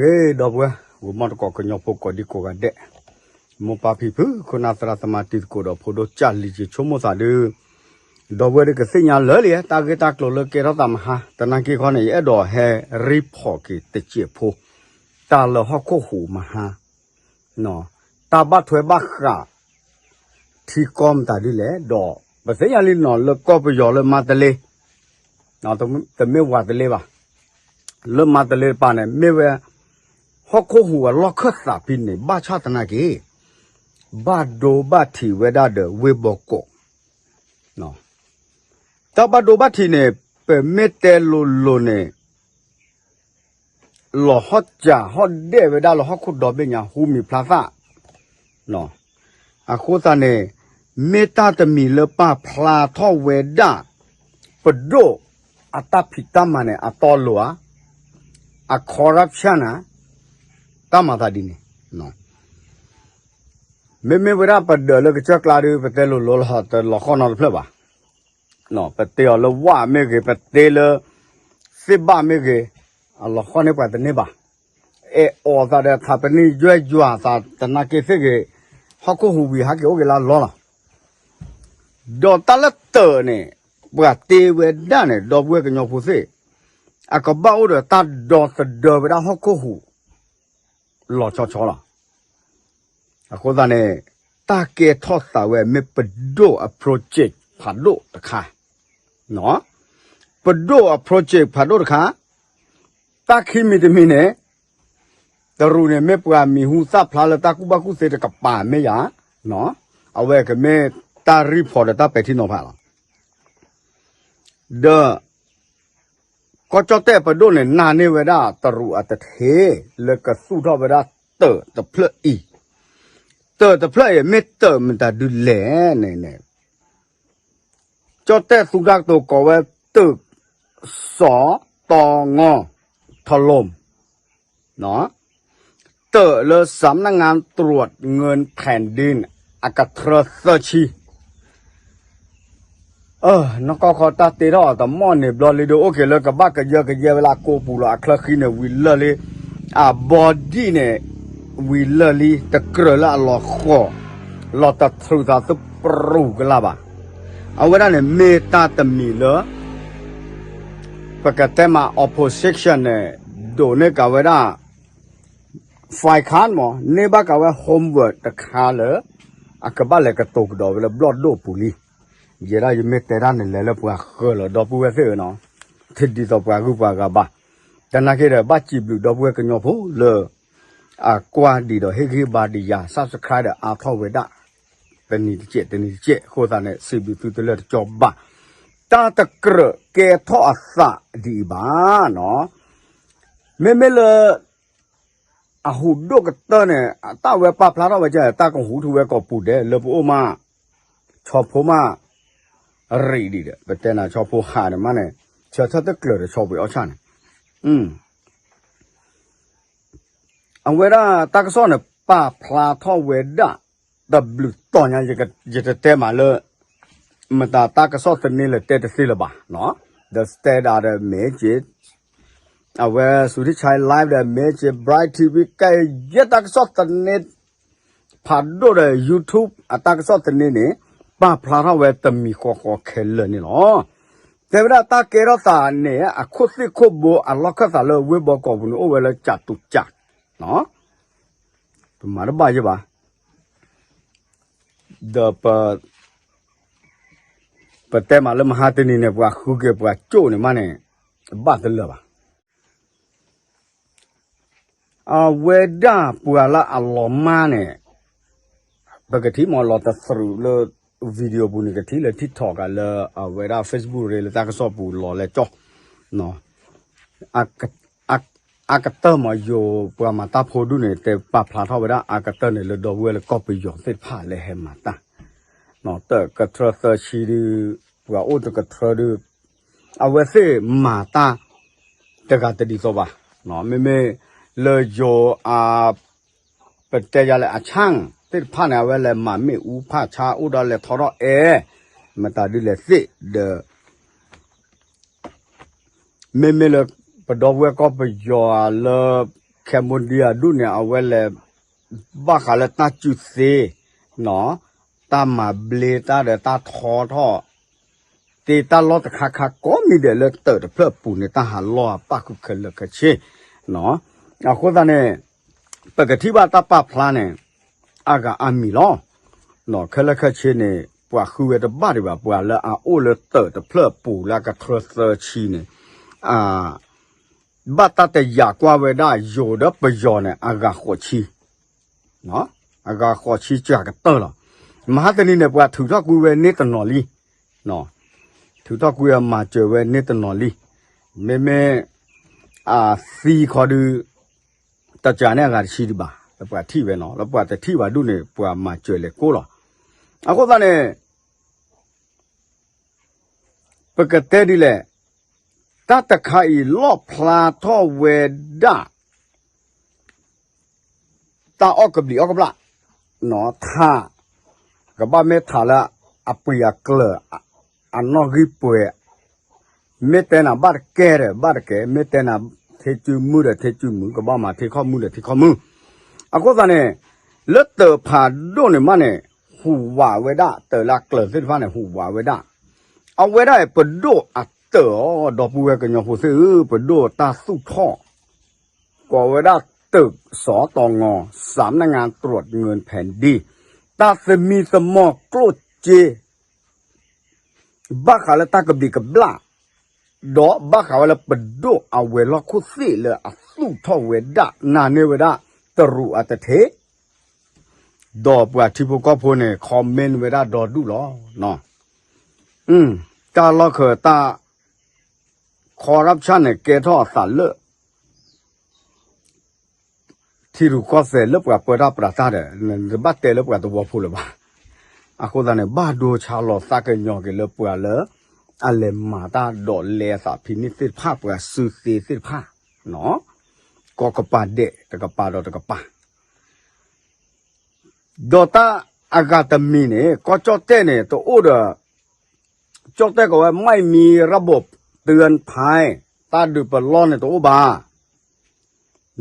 ဒီပုၢ်ဝဲၢ် ဝံၤမီၢ်တကိးကညီဖိကိးဒံကိးဂၤဒဲး, မိၢ်ပၢ်ဖံဖု ခိၣ်နၢ်သရၣ်သမါတံၤသကိးဒီးဖိဒိၣ်ကၢ်လံၤက့ၤဆိကမိၣ်သးဒုး, ဒီပုၢ်ဝဲၢ်ဒုးကသ့ၣ်ညါလၢာ်လံ တၢ်ဂ့ၢ်တၢ်ကျိၤလၢကဲထီၣ်သးမဟါ, သနာ်က့ခီန့ၣ် ယအဲၣ်ဒိးဟဲ report က့ၤတစဲးဖိ, တၢ်လၢဟီၣ်ခိၣ်ဟူးမဟါ တၢ်ဘၣ်ထွဲဘၣ်ဃး ထံကီၢ်မတၤဒ်လဲၣ်, ဒီးပသ့ၣ်ညါလံနီၤ လၢကီၢ်ပယီၤလၢမါတလ့, တမ့ၢ်ဝၤတလ့ဘၣ်, လၢမါတလ့တပၤန့ၣ် မ့ၢ်ဝဲ ဟီၣ်ခိၣ်ဟူးအလီၢ်ခၢၣ်သးဖဲန့ၣ် ဘၣ်ဆၣ်သနာ်က့ ဘၣ်ဒိဘၣ်ထံးဝဲဒၣ်ဒီးဝ့ၢ်ဘီကီး, တၢ်ဘၣ်ဒိဘၣ်ထံးန့ၣ် ပမ့ၢ်တဲလိၤလိၤန့ၣ် လီၤဟီၣ်စၢၤဟီၣ်ဒဲၣ်ဝဲဒၣ်လၢဟီၣ်ခိၣ်ဒီဘ့ၣ်ညါ ဟူမံၤဖျါသၣ်, အဃိသတးန့ၣ် မ့ၢ်တၢ်တမံၤလၢပာ်ဖျါထီၣ်ဝဲဒၣ် ပဒိၣ်အတၢ်ဖံးတၢ်မၤန့ၣ် အတီအလိၤဧါ, အ corruption ဧါ, တၢ်မၤသးဒ်န့ၣ် မ့မ့ၢ်ဝဲဒၣ်ပဒၢးလၢကစၢၢ်ကျါဒီး ပတဲလိၤလိၤလီၤ တလီၤဃီၣ်နီတဖျၢၣ်ဘၣ်. ပတ့အီၤလၢဝၣ်မ့ၢ်ဂ့ၤ, ပတ့လၢသ့ၣ်ဘၣ်မ့ၢ်ဂ့ၤ, အလီၤဃီၣ်န့ၢ်ပှၤတန့ၢ်ဘၣ်. အဲၣ်အီၤသးဒီး ထးပနံၣ်ယွဲၢ်ယွၤသး သနာ်က့သ့ၣ်ဂ့ၤ, ဟီၣ်ခိၣ်ဟူးဝံၤဟးက့ၤအိၣ်က့ၤလၢအလီၢ်လီၤ. ဒီးတၢ်လၢတၢးန့ၣ် ပှၤတ့ဝဲဒၣ်န့ၣ် ဒီပုၢ်ဝဲၢ်ကညီဖိသ့ၣ်, အကဘၣ်အိၣ်ဒီးတၢ်ဒီသဒၢဝဲဒၣ်ဟီၣ်ခိၣ်ဟူး လီၤဆီဆီလီၤ. အဃိသတးန့ၣ် တၢ်ကဲထီၣ်သးဝဲမ့ၢ်ပဒိၣ်အ project ဖးဒိၣ်တခါ, ပဒိၣ်အ project ဖးဒိၣ်တခါ, တၢ်ခံမံၤတမံၤန့ၣ် တရူးန့ၣ် မ့ၢ်ပှၤမံၤဟူသၣ်ဖျါလၢတၢ်ကူၣ်ဘၣ်ကူၣ်သ့တကပၤမ့ၢ်ယၤ, အဝဲကမ့ၢ်တၢ် report ဒီးတၢ်ပဲာ်ထံနီၤဖးလီၤ. ဒီး ကီၢ်ကၠီၣ်တဲၣ်ပဒိၣ်န့ၣ် နာ်န့ၢ်ဝဲဒၣ်တရူးအတထ့ လၢကသူၣ်ထီၣ်ဝဲဒၣ်တၢးတဖျၢၣ်အံၤ, တၢးတဖျၢၣ်အံၤ မ့ၢ်တၢးမတၤဒုလဲၣ်န့ၣ်န့ၣ် ကၠီၣ်တဲၣ်သူတၢ်ကတိၤကိးဝဲ သုးစီၤတီငီထလိမ် တၢးလၢ สำนักงานตรวจเงินแผ่นดิน အကထြၢသၢဆံ, နီၢ်ကီၢ်ခီတၢ်တ့ထီၣ်အီၤတမီၢ်န့ၣ်ဘျီလံဒီး အိၣ်က့ၤလၢကဘၣ်ကယၢကယဲဝဲလၢအကိးပူၤလီၤ. အချၢဃံန့ၣ်ဝံၤလၢာ်လံ, အ body န့ၣ် ဝံၤလၢာ်လံ တကြၢးလၢအလီၤဃီၤ, လီၤတထြူးသးသုပရူၤကလာ်ဘၣ်. အဝဲဒၣ်န့ၣ်မ့ၢ်တၢ်တမံၤလၢ ပကတဲမး opposition န့ၣ် ဒိးန့ၢ်ကးဝဲဒၣ် ฝ่ายค้าน မး န့ၢ်ဘၣ်ကးဝဲ homework တခါလၢ အကဘၣ်လဲၤကတိၤကဒီးဝဲလၢဘျီၣ်ဒိၣ်ပူၤလံ. ယဲဒၣ်ယမ့ၢ်တဲဒၣ်န့ၣ် လဲၤလၢပှၤဃၢၤလီၤ ဒီပုၢ်ဝဲၢ်သ့ၣ်ဧၢနီၤ, တဒ်သိးပှၤဂုၤပှၤဂၤဘၣ်. သနာ်က့ဒီး ဘၣ်စံးဘျုးဒီပုၢ်ဝဲၢ်ကညီဖိလၢ အကွၢ်ဒံးဒီးဟ့ၣ်ဂံၢ်ဘါဒံးယၤ subscribe ဒီးအါထီၣ်ဝဲဒၣ် တနံၤတစဲး တနံၤတစဲး အဃိသတးန့ၣ် စံးဘျုးသုတလၢာ်တကၠီဘၣ်. တၢ်တကြၢးကဲထီၣ်အသးဒ်အံၤဘၣ်နီၤ. မ့မ့ၢ်လၢ အဟူးဒိၣ်ကတၢၢ်န့ၣ် တၢ်ဝဲပာ်ဖျါထီၣ်ဝဲကဲ တၢ်ကဟူးထူဝဲကိးပူၤဒဲး လၢပအိၣ်မး ဆီဖိမး ရံးဒံးဒီး ပတဲနၤဆီဖိဟးန့ၣ်မးန့ၣ် ဆၢထၢၣ်တကျၢၤဒီးဆီဖိအီၣ်ဆၣ်န့ၣ် အဝဲဒၣ်တၢ်ကစီၣ်န့ၣ် ပာ်ဖျါထီၣ်ဝဲဒၣ် တဘျုးတီၤညါ ယတတဲမးလၢ မတၤတၢ်ကစီၣ်သန့လၢတဲတသ့လၢၤဘၣ်. ဒီး Standard ဒီး မ့ၢ်က့ အဝဲ Suthichai Live ဒီး မ့ၢ်က့ Bright TV ကဲယဲၢ်တၢ်ကစီၣ်သန့ ဖးဒိၣ်ဒီး YouTube အတၢ်ကစီၣ်သန့န့ၣ် ပာ်ဖျါထီၣ်ဝဲတမံၤဃီဃီခဲလၢာ်န့ၣ်လီၤ. တဲဝဲဒၣ်တၢ်ကဲထီၣ်သးန့ၣ် အခိၣ်သ့ၣ်ခိၣ်ဘိအလီၢ်ခၢၣ်သးလၢဝ့ၢ်ဘီကီးပူၤန့ၣ် အိၣ်ဝဲလၢကးတူးကး ပမၤတဘၣ်ယဲၢ်ဘၣ်. ဒီး ပတဲမးလၢမဟါတနံၤန့ၣ် ပှၤဃုက့ၤပှၤကၠိၣ်န့ၣ်မးန့ၣ် ဘၣ်တလၢာ်ဘၣ်. အဝဲဒၣ်ပှၤလၢအလီၤမၢ်န့ၣ် ပကထံၣ်မးလီၤတသရူးလၢ video ပူၤန့ၣ် ကထံၣ်လၢ TikTok လၢအဝဲဒၣ် Facebook ရ့လၢတၢ်ကစီၣ်ပူၤလီၤလဲၤကၠီ အကတၢၢ်မး ယိၤပှၤမၤတၢ်ဖိဒူၣ်န့ၣ် တဲပာ်ဖျါထီၣ်ဝဲဒၣ်အကတၢၢ်န့ၣ် လၢဒီပုၢ်ဝဲၢ်လၢကီၢ်ပယီၤသ့ၣ်တဖၣ်လၢဟဲမၤတၢ် တကထြၢသၢဆံဒုး ပှၤအိၣ်တကထြၢဒုး အဝဲသ့ၣ်မၤတၢ် တဂၤတဒ်သိးဘၣ်. မ့မ့ၢ်လၢယိၤအ ပတဲယၤလဲၣ် အဆၣ်သ့ၣ်တဖၣ်န့ၣ် အဝဲလဲၤမၤမ့ၣ်အူဖးဆါ အိၣ်ဒီးလဲၤထီထီၣ်အဲၣ် မတၤဒုလဲၣ်သ့ၣ်ဒီး မ့မ့ၢ်လၢပဒီပုၢ်ဝဲၢ်ကီၢ်ပယီၤလၢ Cambodia ဒူၣ်န့ၣ် အဝဲလဲၤ ဘၣ်ဃးလၢတၢ်စုသ့ နီၤ, တၢ်မၤဘျ့တၢ်ဒီးတၢ်ထီထီၣ် သ့တၢ်လီၢ်တခါခါကိးမံၤဒဲးလၢတၢးတဖျၢၣ်ပူၤန့ၣ် တၢ်ဟးလီၢ်အပၣ်ဃုာ်ခဲလၢာ်ခဲဆ့, နီၤ. အဃိသတးန့ၣ် ပကထံၣ်ဘၣ်တၢ်ပာ်ဖျါန့ၣ် အါဂၤအါမံၤလီၤ. နီၤ, ခဲလၢာ်ခဲဆ့န့ၣ် ပှၤဃုဝဲတဘၣ်ဒံးဘၣ်, ပှၤလၢအအိၣ်လၢတၢးတဖျၢၣ်ပူၤလၢအကထြၢသၢဆံန့ၣ် အ ဘၣ်တၢ်တယာ်ကွၢ်ဝဲဒၣ်ယိၤဒီးပယီၤန့ၣ် အဂၤဃိးဆံ, နီၤ, အဂၤဃိးဆံစှၤကတၢၢ်လီၤ. မဟါတနံၤန့ၣ် ပှၤထုးထီၣ်ကွံာ်ဝဲန့ၢ်တနီၤလံ, နီၤ, ထုးထီၣ်ကွံာ်အမၤစၢၤဝဲန့ၢ်တနီၤလံ. မ့မ့ၢ် အသံခီဒုး တစှၤန့ၢ်အဂၤတဆံဒံးဘၣ်, လၢပှၤထံၣ်ဝဲနီၤ, လၢပှၤတထံၣ်ဘၣ်ဒူၣ်န့ၣ် ပှၤမၤစၢၤလဲၤကိးလီၤ. အဃိသတးန့ၣ် ပကတဲဒ်လဲၣ်, တၢ်တခါအံၤလီၣ်ဖျါထီၣ်ဝဲဒၣ် တၢ်အီၣ်ကဘျံးအီၣ်ကဘျၣ်, နီၤ, ထး, ကဘၣ်မ့ၢ်ထးလၢအပှ့ၤအကျၢၤ, အနီၣ်ဂံၢ်ပှဲၤ, မ့ၢ်တဲနၤဘၣ်တကဲဒီးဘၣ်တကဲ, မ့ၢ်တဲနၤထံစုမုၢ်ဒီးထံစုမုၢ်, ကဘၣ်မၤထံခီၣ်မုၢ်ဒီးထံခီၣ်မုၢ်. အဃိသတးန့ၣ် လၢတၢးဖးဒိၣ်န့ၣ်မးန့ၣ် ဟူးဝးဝဲဒၣ်, တၢးလၢအကျၢၤသ့ၣ်တဖၣ်န့ၣ် ဟူးဝးဝဲဒၣ်. အဝဲဒၣ်အံၤပဒိၣ်အတၢးအီၤ ဒီပုၢ်ဝဲၢ်ကညီဖိသ့ၣ်ဧၢ, ပဒိၣ်တၢ်သူၣ်ထီၣ် ကိးဝဲဒၣ်တၢးစီၤတီၤငီၤ စးနငါတြူးငိၢ်ဖဲဒံ တၢ်သမံသမိးကျိၣ်စ့ ဘၣ်ဃးလၢတၢ်ကဘျံးကဘျၣ်, ဒီးဘၣ်ဃးဝဲလၢပဒိၣ်အဝဲၤလီၢ်ခိၣ်သ့ၣ်လၢအသူၣ်ထီၣ်ဝဲဒၣ် နာ်န့ၢ်ဝဲဒၣ်တရူးအတထံး, ဒီးပှၤထံဖိကီၢ်ဖိန့ၣ် comment ဝဲဒၣ်ဒီဒူၣ်လီၤ. တၢ်လီၢ်ခၢၣ်တၢ် corruption န့ၣ် ကဲထီၣ်အသးလၢ ထံရူၢ်ကီၢ်သဲးလၢပှၤပၢတၢ်ပြးတၢ်ဒီး နတဘၣ်တဲလၢပှၤသဝီဖိလၢၤဘၣ်. အဃိသတးန့ၣ် ဘၣ်ဒိဆါလီၤသးကညီၤက့ၤလၢပှၤလၢ အလဲၤမၤတၢ်ဒိးလဲအသးဖဲန့ၣ်သ့ၣ်တဖၣ် ပှၤစုသ့သ့ၣ်တဖၣ်, ကိးကပၤဒဲးတကပၤဒီးတကပၤ ဒီးတၢ်အဂၤတမံၤန့ၣ် ကီၢ်ကၠီၣ်တဲၣ်န့ၣ် တအိၣ်ဒီး ကၠီၣ်တဲၣ်ကိးဝဲ ไม่มีระบบเตือนภัย တၢ်ဒုးပလီၢ်န့ၣ်တအိၣ်ဘၣ်.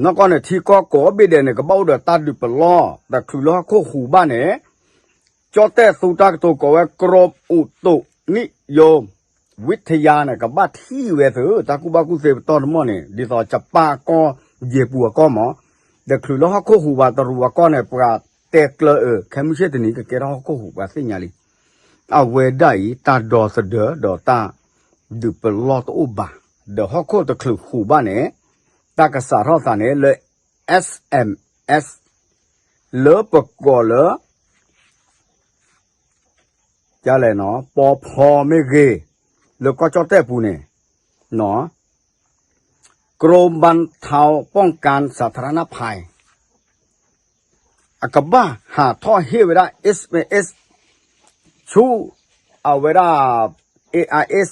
နီၢ်ကီၢ်န့ၣ် ထံကီၢ်ကိးဘ့ၣ်ဒဲးန့ၣ် ကဘၣ်အိၣ်ဒီးတၢ်ဒုးပလီၢ်, တချုးလၢဟီၣ်ခိၣ်ဟူးဘၣ်န့ၣ် ကၠီၣ်တဲၣ်သူတၢ်ကတိၤကိးဝဲ กรมอุตุนิยมวิทยา န့ၣ် ကဘၣ်ထံၣ်ဝဲသု တၢ်ကူၣ်ဘၣ်ကူၣ်သ့ပတီၢ်တမီၢ်န့ၣ် ဒ်သိးကပၢ်ကီၢ် ယ့ၤပူၤအကီၢ်မး, တချုးလၢဟီၣ်ခိၣ်ဟူးဘၣ်တရူးအကီၢ်န့ၣ် ပှၤတဲကျၢၤအၢ ခဲမုၢ်ဆ့ၣ်တနံၤကကဲထီၣ်ဟီၣ်ခိၣ်ဟူး ပှၤသ့ၣ်ညါလံ. အဝဲဒၣ်အံၤ တၢ်ဒီသဒၢဒီးတၢ်ဒုးပလီၢ်တအိၣ်ဘၣ်, ဒီးဟီၣ်ခိၣ်တချုးဟူးဘၣ်န့ၣ် တၢ်ကစးထီၣ်သးန့ၣ်လၢ S M S လၢပကိးလၢ ကလဲၣ်နီၤ ပီဖီမ့ၢ်ဂ့ၤ, လၢကီၢ်ကၠီၣ်တဲၣ်ပူၤန့ၣ် กรมบรรเทาป้องกันสาธารณภัย အကဘၣ်ဟးထီၣ်ဟ့ၣ်ဝဲဒၣ် S M S ဆူ အဝဲဒၣ် A I S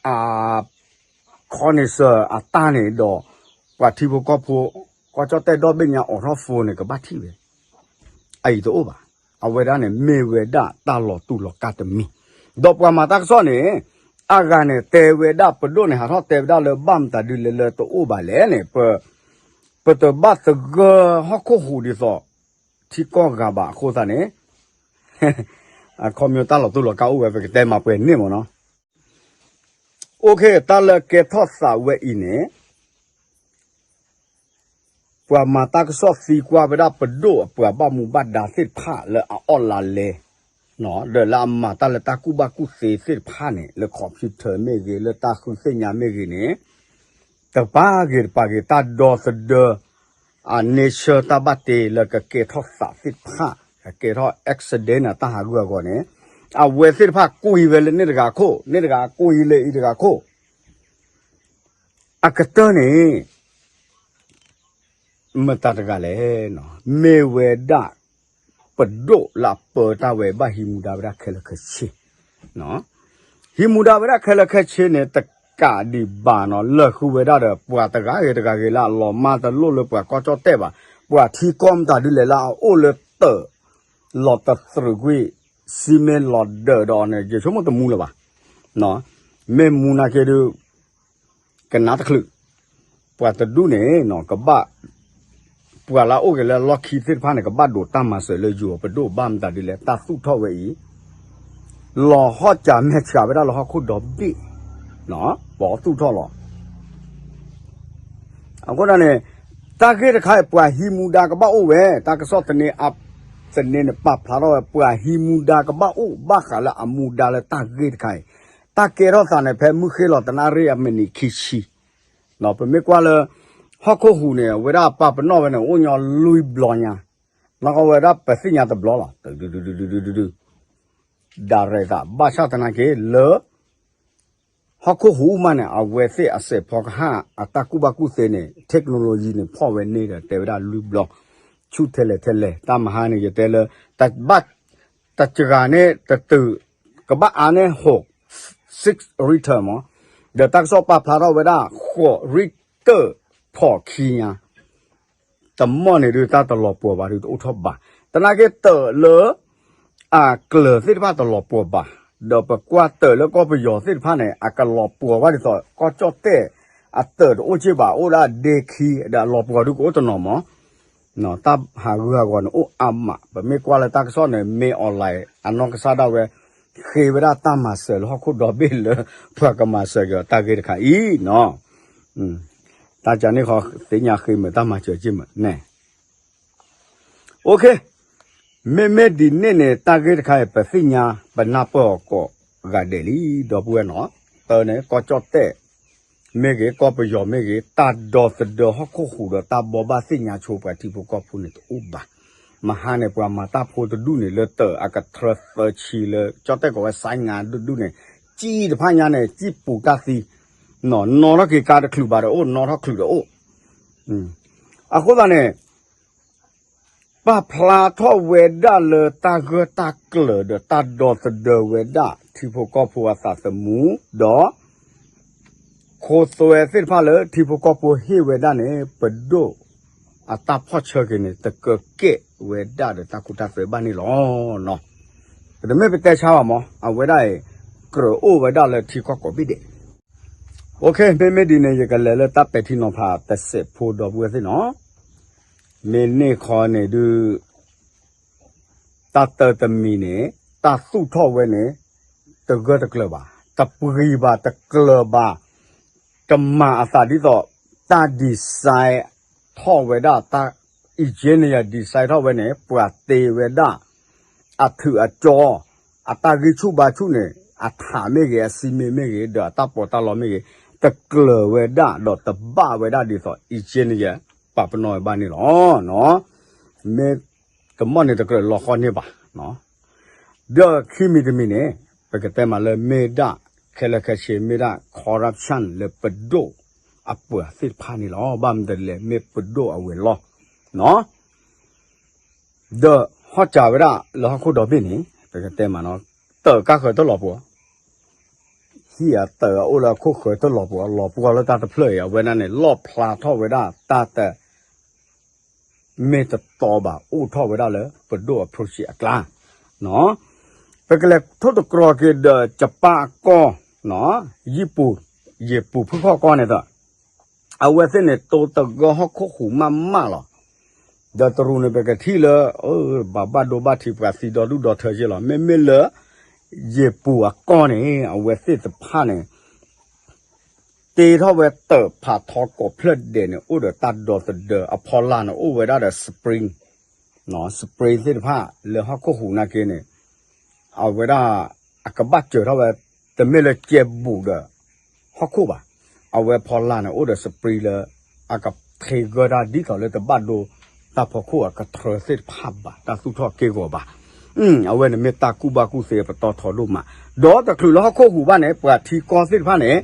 အ ခီန့ၣ်စၢၤအတၢ်န့ၣ်ဒီး ပှၤထံဖိကီၢ်ဖိ ကီၢ်ကၠီၣ်တဲၣ်ဒီဘ့ၣ်ညါအိးထီၣ် phone န့ၣ် ကဘၣ်ထံၣ်ဝဲ, အအံၤတအိၣ်ဘၣ်. အဝဲဒၣ်န့ၣ် မ့ၢ်ဝဲဒၣ်တၢ်လီၤတူၢ်လီၤကာ်တမံၤ, ဒီးပှၤမၤတၢ်ကစီၣ်န့ၣ် အဂၤန့ၣ် တဲဝဲဒၣ်ပဒိၣ်န့ၣ် ဟးထီၣ်တဲဝဲဒၣ်လၢဘၣ်မတၤဒုလဲၣ်လၢတအိၣ်ဘၣ်လဲၣ်န့ၣ် ပ ပတဘၣ်သဂၢၢ်ဟီၣ်ခိၣ်ဟူးဒ်သိး ထံကီၢ်ဂၤဘၣ်အဃိသတးန့ၣ် အခီပညီတၢ်လီၤတူၢ်လီၤကာ်အိၣ်ဝဲ ပကတဲမၤပှဲၤန့ၣ်မ့ၢ်နီၤ. OK တၢ်လၢကဲထီၣ်သးဝဲအံၤန့ၣ် ပှၤမၤတၢ်ကစီၣ်သံကွၢ်ဝဲဒၣ်ပဒိၣ်အပှၤဘၣ်မူဘၣ်ဒါသ့ၣ်တဖၣ်လၢအအီၣ်လါလဲ ဒီးလၢအမၤတၢ်လၢတၢ်ကူၣ်ဘၣ်ကူၣ်သ့သ့ၣ်တဖၣ်န့ၣ် လၢ computer မ့ၢ်ဂ့ၤ လၢတၢ်ဃုသ့ၣ်ညါမ့ၢ်ဂ့ၤန့ၣ် တကပၤဂ့ၤတကပၤဂ့ၤ တၢ်ဒီသဒၢ အ nature တၢ်ဘၣ်တ့လၢကကဲထီၣ်သးသ့ၣ်တဖၣ် ကကဲထီၣ် accident အတၢ်ဟးဂူာ်ဟးဂီၤန့ၣ် အဝဲသ့ၣ်တဖၣ်ကွံာ်ဝဲလၢန့ၣ်တဂၤခိၣ် န့ၣ်တဂၤကွံာ်လၢအံၤတဂၤခိၣ် အကတၢၢ်န့ၣ် မတၤတဂၤလဲၣ်, မ့ၢ်ဝဲဒၣ် ပဒိၣ်လၢအပၢတၢ်ဝဲ ဘၣ်ဟံးမူဒါဝဲဒၣ်ခဲလၢာ်ခဲဆ့, ဟံးမူဒါဝဲဒၣ်ခဲလၢာ်ခဲဆ့န့ၣ် တကးဒံးဘၣ်နီၤ လၢာ်ဃုဝဲဒၣ်ဒီး ပှၤတဂၤဂ့ၤတဂၤဂ့ၤလၢအလီၤမၢ်တလိၣ်လၢပှၤကီၢ်ကၠီၣ်တဲၣ်ဘၣ်, ပှၤထံကီၢ်မတၤဒုလဲၣ်လၢအအိၣ်လၢတၢး လီၤတသရူးကွံာ် စံမ့ၢ်လီၤဒၢးဒီးန့ၣ် ယဆိကမိၣ်တမူလၢၤဘၣ်, မ့ၢ်မူနာ်က့ဒုး ကနၣ်တချုး, ပှၤတဒူၣ်န့ၣ် ကဘၣ် ပှၤလၢအအိၣ်က့ၤလၢအလီၢ်ခံသ့ၣ်တဖၣ်န့ၣ် ကဘၣ်ဒိးတၢ်မၤစၢၤလၢယိၤပဒိၣ် ဘၣ်မတၤဒ်လဲၣ် တၢ်သူၣ်ထီၣ်ဝဲအံၤ လီၤဟီၣ်စးမဲာ်ဆှးဝဲဒၣ်လၢဟီၣ်ခိၣ်ဒီဘ့ၣ် ပှၤသူၣ်ထီၣ်လီၤ. အဃိဒၣ်န့ၣ် တၢ်ဂ့ၢ်တခါအံၤ ပှၤဟံးမူဒါကဘၣ်အိၣ်ဝဲ တၢ်ကစီၣ်သန့ သန့န့ၣ် ပာ်ဖျါထီၣ်ဝဲ ပှၤဟံးမူဒါကဘၣ်အိၣ် ဘၣ်ဃးလၢအမူဒါလၢတၢ်ဂ့ၢ်တခါအံၤ တၢ်ကဲထီၣ်သးန့ၣ် ဖဲမုၢ်ဃ့လီၤတနၣ်ရံၣ်အမံးနံးခံဆံ ပမ့ၢ်ကွၢ်လၢ ဟီၣ်ခိၣ်ဟူးန့ၣ် အဝဲဒၣ်ပာ်ပနီၣ်ဝဲန့ၣ် အိၣ်ညီလွံၢ်ဘျီညါ, နီၣ်ကီဝဲဒၣ်ပသ့ၣ်ညါတဘျီလီၤ, ဒုဒုဒုဒုဒုဒုဒု ဒၣ်ရဲၣ်သး ဘၣ်ဆၣ်သနာ်က့လၢ ဟီၣ်ခိၣ်ဟူးမးန့ၣ် အဝဲသ့ၣ်အစဲးဖီကဟၣ် အတၢ်ကူၣ်ဘၣ်ကူၣ်သ့န့ၣ် technology န့ၣ် ဖီၣ်ဝဲန့ၣ်ဒီး တဲဝဲဒၣ်လွံၢ်ဘျီ, ဆူၣ်ထဲလဲၣ်ထဲလဲၣ် တၢ်မဟါန့ၣ် ယတဲလၢ တဘၣ် တစှၤန့ၣ် တတုၤ ကဘၣ်အါန့ၢ် ဃိး six Richter မး, ဒီးတၢ်ကစီၣ်ပာ်ဖျါထီၣ်ဝဲဒၣ် ဃိး Richter ဖီၣ်ခံညါ တမီၢ်န့ၣ်ဒုး တၢ်တလီၤပှီၤဘၣ်ဒုး တအိၣ်ထီၣ်ဘၣ်. သနာ်က့တၢးလၢ အကျၢၤသ့ၣ်တဖၣ်တလီၤပှီၤဘၣ်, ဒီးပကွၢ်တၢးလၢကီၢ်ပယီၤသ့ၣ်တဖၣ်န့ၣ် အကလီၤပှီၤဘၣ်ဒ်သိး ကီၢ်ကၠီၣ်တဲၣ် အတၢးတအိၣ်က့ဘၣ် အိၣ်ဒၣ်ဒ့ခံ ဒီးအလီၤပှီၤဒုးကအိၣ်တနီၤမး တၢ်ဟးဂုာ်ဟးဂီၤန့ၣ်အိၣ်အါမး, ပမ့ၢ်ကွၢ်လၢတၢ်ကစီၣ်န့ၣ် မ့ၢ် online အနီၢ်ကစၢ်ဒၣ်ဝဲ ဃ့ဝဲဒၣ်တၢ်မၤစၢၤလၢဟီၣ်ခိၣ်ဒီဘ့ၣ်လၢ ပှၤကမၤစၢၤက့ၤအီၤတၢ်ဂ့ၢ်တခါအံၤနီၤ, တၢ်ကန့ၣ်ဃီသ့ၣ်ညါဃ့မ့ၢ်တၢ်မၤစၢၤက့မ့ၢ်န့ၣ် OK, မ့မ့ၢ်ဒ်န့ၣ်န့ၣ် တၢ်ဂ့ၢ်တခါအံၤ ပသ့ၣ်ညါ ပနၢ်ပၢၢ်အီၤကိးဂၤဒဲးလံ ဒီပုၢ်ဝဲၢ်နီၤ, တၢ်န့ၣ် ကီၢ်ကၠီၣ်တဲၣ် မ့ၢ်ဂ့ၤ ကီၢ်ပယီၤမ့ၢ်ဂ့ၤ တၢ်ဒီသဒၢဟီၣ်ခိၣ်ဟူးဒီးတၢ်ဘိးဘၣ်သ့ၣ်ညါဆိပှၤထံဖိကီၢ်ဖိန့ၣ်တအိၣ်ဘၣ်. မဟါန့ၣ် ပှၤမၤတၢ်ဖိတဒူၣ်န့ၣ် လၢတၢးအကထြၢသၢဆံလၢ ကၠီၣ်တဲၣ်ကိးဝဲ ဆိုင်းငါ ဒူၣ်ဒူၣ်န့ၣ် ကံၣ်တဖၣ်ညါန့ၣ် ကံၣ်ပူၤတၢ်သံ နီၣ်ထီၣ်က့ၤကါတချုးဘၣ်ဒီးအိၣ် နီၣ်ထီၣ်ချုးဒီးအိၣ် အဃိသတးန့ၣ် ပာ်ဖျါထီၣ်ဝဲဒၣ်လၢတၢ်ဂၢၢ်တၢ်ကျၢၤဒီးတၢ်ဒီသဒၢဝဲဒၣ် ထံဖိကီၢ်ဖိအသးသမူ ဒီး ခိသွဲသ့ၣ်တဖၣ်လၢထံဖိကီၢ်ဖိဟ့ၣ်ဝဲဒၣ်န့ၣ် ပဒိၣ်အတၢ်ဖီၣ်ဆၢက့ၤန့ၣ် တကၢကဲၣ်ဝဲဒၣ်ဒီးတၢ်ကူတၢ်သိးဘၣ်န့ၣ်လီၤ. တမ့ၢ်ပတဲဆါဘၣ်မး အဝဲဒၣ်အံၤ ကြၢးအိၣ်ဝဲဒၣ်လၢထံကီၢ်ကိးဘ့ၣ်ဒဲး OK, မ့မ့ၢ်ဒ်န့ၣ် ယကလဲၤလၢတၢ်ပဲာ်ထံနီၤဖးတစဲးဖိဒီပုၢ်ဝဲၢ်သ့ၣ်နီၤ, မ့ၢ်န့ၢ်ခီန့ၣ်ဒုး တၢ်တၢတမံၤန့ၣ် တၢ်သူၣ်ထီၣ်ဝဲန့ၣ် တဂၢၢ်တကျၢၤဘၣ်, တပှံၤဘၣ် တကျၢၤဘၣ်, တမၤအသးဒ်သိး တၢ် design ထီၣ်ဝဲဒၣ် တၢ် engineer design ထီၣ်ဝဲန့ၣ် ပှၤတ့ဝဲဒၣ် အထုးအကၠီ အတၢ်ဂံၢ်ဆူၣ်ဘါဆူၣ်န့ၣ် အထးမ့ၢ်ဂ့ၤ အစံမ့ၢ်မ့ၢ်ဂ့ၤ ဒီးအတၢ်ပီးတၢ်လီမ့ၢ်ဂ့ၤ တကျၢၤဝဲဒၣ်ဒီးတဘၣ်ဝဲဒၣ်ဒ်သိး engineer ပာ်ပနီၣ်ဝဲဘၣ်န့ၣ်လီၤ. မ့ၢ်တမီၢ်န့ၣ်တကြၢးလီၤဃီန့ၢ်ဘၣ်. ဒီးခံမံၤတမံၤန့ၣ် ပကတဲမးလၢမ့ၢ်ဒၣ် ခဲလၢာ်ခဲဆ့မ့ၢ်ဒၣ် corruption လၢပဒိၣ်အပှၤသ့ၣ်တဖၣ်န့ၣ်လီၤ. ဘၣ်မနုၤလဲၣ် မ့ၢ်ပဒိၣ်အဝဲၤလီၢ် ဒီးဟီၣ်စးဝဲဒၣ်လၢဟီၣ်ခိၣ်ဒီဘ့ၣ်န့ၣ် ပကတဲမးနီၤ တၢးကါဃၢၤတလီၤပှီၤ ဟံၣ်အတၢးအအိၣ်လၢအခိၣ်ဃၢၤတလီၤပှီၤ လီၤပှီၤလၢတၢ်တဖျၢၣ်အံၤ အဝဲဒၣ်န့ၣ် လီၣ်ဖျါထီၣ်ဝဲဒၣ်တၢ်တ မ့ၢ်တတီဘၣ် အိၣ်ထီၣ်ဝဲဒၣ်လၢပဒိၣ်အ project အကျါ ပကလဲၤထိၣ်သတြီၤက့ၤဒီး ကပၣ်အကီၢ် ယံာ်ပူၤ ယံာ်ပူၤဖုၣ်ခီၣ်ကီၢ်န့ၣ်ဒီး အဝဲသ့ၣ်န့ၣ် တိတဂၢၢ်ဟီၣ်ခိၣ်ဟူးမးမးလီၤ. ဒီးတရူးန့ၣ် ပကထံၣ်လၢ ဘၣ်ဘၣ်ဒိဘၣ်ထံးပှၤသံဒီဒူၣ်ဒီထၢက့လီၤ. မ့မ့ၢ်လၢ ယံာ်ပူၤအကီၢ်န့ၣ် အဝဲသ့ၣ်တဖၣ်န့ၣ် တ့ထီၣ်ဝဲတၢးဖးထီကိးဖျၢၣ်ဒဲးန့ၣ် အိၣ်ဒီးတၢ်ဒီသဒၢ အဖီလာ်န့ၣ် အိၣ်ဝဲဒၣ်ဒီး spring spring သ့ၣ်တဖၣ်လၢဟီၣ်ခိၣ်ဟူးနာ်က့န့ၣ် အဝဲဒၣ် အကဘၣ်စၢၤထီၣ်ဝဲ တမ့ၢ်လၢကဲဘူးဒီး ဟီၣ်ခိၣ်ဘၣ်. အဝဲဖီလာ်န့ၣ် အိၣ်ဒီး spring လၢ အကထ့ဂၢၢ်တၢ်ဒ်သိးလၢတဘၣ်ဒိ တၢ်ဖီခိၣ်အကထြၢသ့ၣ်တဖၣ်ဘၣ် တၢ်သူၣ်ထီၣ်က့ၢ်ဂီၤဘၣ်. အဝဲန့ၣ်မ့ၢ်တၢ်ကူၣ်ဘၣ်ကူၣ်သ့ပတီၢ်ထီဒိၣ်မး. ဒီးတချုးလၢဟီၣ်ခိၣ်ဟူးဘၣ်န့ၣ် ပှၤထံကီၢ်သ့ၣ်တဖၣ်န့ၣ်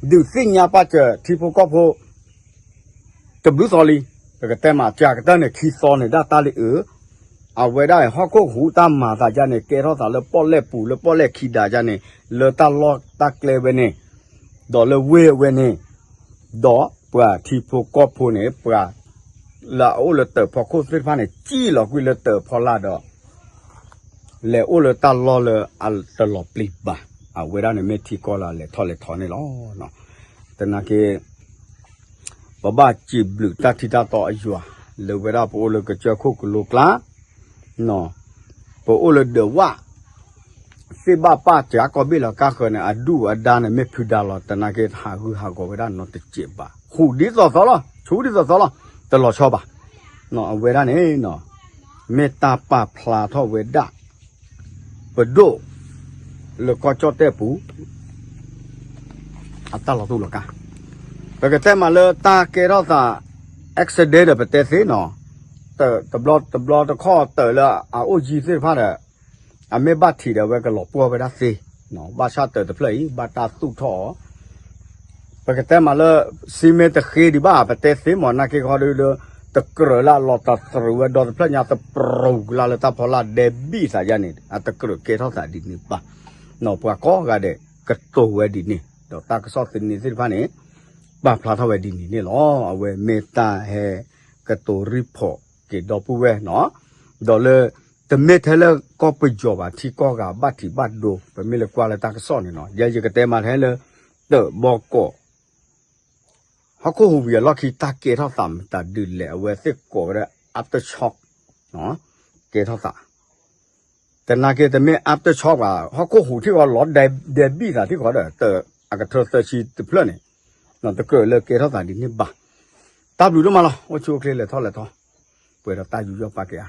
ဒုးသ့ၣ်ညါပာ်စၢၤထံဖိကီၢ်ဖိ တဘျုးသီလံ. ပကတဲမး ကကတၢၢ်န့ၣ် ခံသီန့ၣ် ဒၣ်တၢ်လံအုး, အဝဲဒၣ်ဟီၣ်ခိၣ်ဟူးတၢ်မၤသးဒ်န့ၣ် ကဲထီၣ်သးလၢပီၣ်လဲၣ်ပူၤ လၢပီၣ်လဲၣ်ခံဒါဒ်န့ၣ် လၢတၢ်လီၢ်တၢ်ကျဲဝဲန့ၣ် ဒီးလၢဝ့ၢ်ဝဲန့ၣ် ဒီးပှၤထံဖိကီၢ်ဖိန့ၣ် ပှၤလၢအအိၣ်လၢတၢးဖီခိၣ်သ့ၣ်တဖၣ်န့ၣ် စံၣ်လီၤကွံာ်လၢတၢးဖီလာ်ဒီး လဲၤအိၣ်လၢတၢ်လီၢ်လၢအတလီၤပျံၤဘၣ်. အဝဲဒၣ်န့ၣ်မ့ၢ်ထံကီၢ်လၢအလဲၤထီၣ်လဲၤထီန့ၣ်လီၤ. သနာ်က့ ပဘၣ်စံးဘျုးတၢ်ထံတၢ်တီအယွၤ လၢဝဲဒၣ်ပအိၣ်လၢကစၢၢ်ခိၣ်ကလိကျါ, ပအိၣ်လၢဒၢးဝၣ် သ့ၣ်ဘၣ်ပၢ်စှၤကီးဘ့ၣ်လီၤကါဃၢၤန့ၣ် အဒူၣ်အဒါန့ၣ် မ့ၢ်ဖုဒါလီၤ တနာ်က့ဟးဂူာ်ဟးဂီၤဝဲဒၣ်နီတစဲးဘၣ် ဟူးဒ်သိးသိးလီၤ ဆူဒ်သိးသိးလီၤ တလီၤဆီဘၣ်. အဝဲဒၣ်န့ၣ် မ့ၢ်တၢ်ပာ်ဖျါထီၣ်ဝဲဒၣ် ပဒိၣ် လၢကီၢ်ကၠီၣ်တဲၣ်ပူၤ အတၢ်လီၤတူာ်လီၤကာ်, ပကတဲမးလၢတၢ်ကဲထီၣ်သး accident ဒီးပတဲသ့နီၤ, တဘျီတဘျီတခီၣ်တၢၢ်လၢအအိၣ်ယံၤသ့ၣ်တဖၣ်ဒီး အမ့ၢ်ဘၣ်ထံးဒီးအဝဲကလီၤပှီၢ်ဝဲဒၣ်သ့, ဘၣ်ဆၣ်တၢၢ်တဖျၢၣ်အံၤ ဘၣ်တၢ်သူၣ်ထီၣ်အီၤ ပကတဲမးလၢ စံမ့ၢ်တဃ့ဒံးဘၣ် ပတဲသ့မး နာ်က့ခီဒုဒီး တကြၢးလၢအလီၤတသရူးဝဲဒီတဖျၢၣ်ညါ သပရူၤကလါလၢတၢ်ဖီလာ်ဒဲးဘံၣ်သးယါန့ၣ် အတကြၢးကဲထီၣ်သးဒ်န့ၣ်ဘၣ်. ပှၤကိးဂၤဒဲးကတိၤဝဲဒ်န့ၣ် ဒီးတၢ်ကစီၣ်သန့သ့ၣ်တဖၣ်န့ၣ် ပာ်ဖျါထီၣ်ဝဲဒ်န့ၣ်န့ၣ်လီၤ. အဝဲမ့ၢ်တၢ်ဟဲကတိၤ report က့ၤဒီပုၢ်ဝဲၢ်နီၤ, ဒီးလၢ တမ့ၢ်ထဲလၢကီၢ်ပယီၤဘၣ် ထံကီၢ်ဂၤဘၣ်ထံးဘၣ်ဒိ ပမ့ၢ်လၢကွၢ်လၢတၢ်ကစီၣ်န့ၣ်နီၤ ယဲယကတဲမးထဲလၢ တၢးဘီကီး ဟီၣ်ခိၣ်ဟူးဝံၤအလီၢ်ခံ တၢ်ကဲထီၣ်သးမတၤဒ်လဲၣ် အဝဲသ့ၣ်ကိးဝဲဒၣ် aftershock ကဲထီၣ်သး, တနာ်က့တမ့ၢ် aftershock ဘၣ် ဟီၣ်ခိၣ်ဟူးထံၣ်ဃီလီၤဒဲးဘံၣ်သးထံၣ်ဃီဒီး တၢ်အကထၢသၢဆံတဖျၢၣ်န့ၣ် တကြၢးလၢကဲထီၣ်သးဒ်န့ၣ်ဘၣ်. တၢ်ဘျုးဒိၣ်မးလီၤ အိၣ်ဆူၣ်အိၣ်ချ့လဲၤထီၣ်လဲၤထီ, ပှဲၤဒီးတၢ်ယူးယီၣ်ပာ်ကဲဧါ.